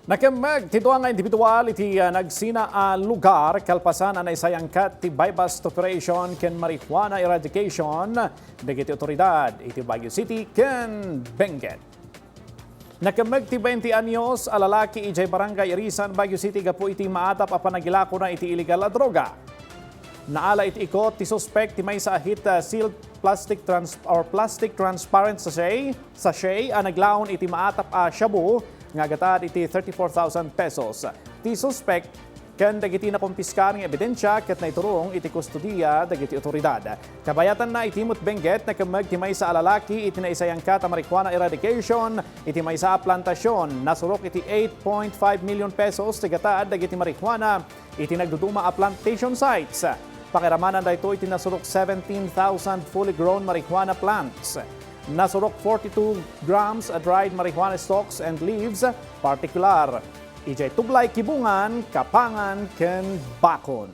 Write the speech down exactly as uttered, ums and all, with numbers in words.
Nakemmeg ti dua nga individual iti, ah, nagsina a lugar kalpasan a naisayangkat ti buy-bust operation ken marijuana eradication dagiti otoridad iti Baguio City ken Benguet. Nakemmeg ti bainte anyos a lalaki idiay Barangay Irisan, Baguio City gapu iti maatap a panagilakona iti illegal a droga. Naala iti ikot ti suspek ti maysa a heat, ah, sealed plastic trans-, or plastic transparent sachet, sachet a naglaon iti maatap a shabu nga agataad iti thirty-four thousand pesos. Ti suspek ken dagiti nakumpiskar nga ebidensia ket naiturong iti kustodiya dagiti otoridad. Kabayatanna iti met Benguet, nakemmeg ti maysa a lalaki iti naisayangkat a marijuana eradication iti maysa a plantasion. Nasurok iti eight point five million pesos ti agataad dagiti marijuana iti nagduduma a plantation sites. Pakiramanan daytoy iti nasurok seventeen thousand fully grown marijuana plants. Nasurok forty-two grams a dried marijuana stalks and leaves, partikular idiay Tublay, Kibungan, Kapangan, ken Bacon.